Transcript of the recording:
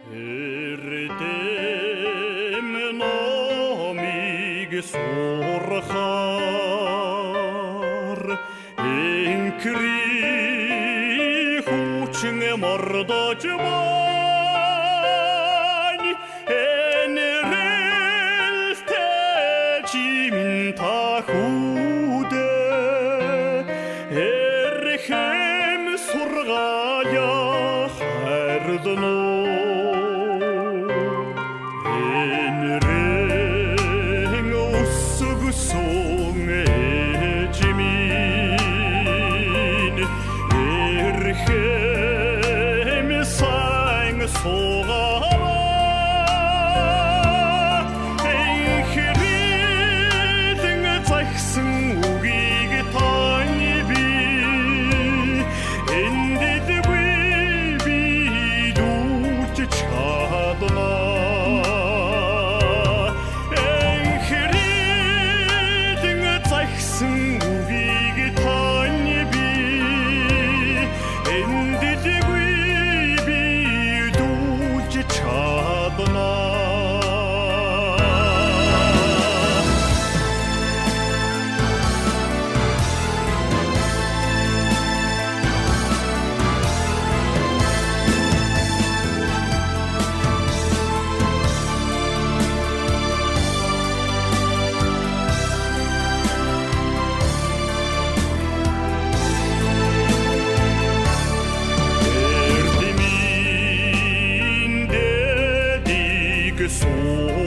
Эрдэм номыг сурахаар энхрийн хүчин мордож байна, энэрэлтэй чимэн та хүүдэ эрхэм сургаая хайрлано. Энэрэн өсгсөн ээжмийн эрхэм сайн суугаа, энхрэлэн захисан үгийг тань би эндэлгүй биелүүлж чадна. Энхрэлэн захисан үгийг тань би эндэлгүй биелүүлж чадна. Эрдэмийн дэдийг сурахаар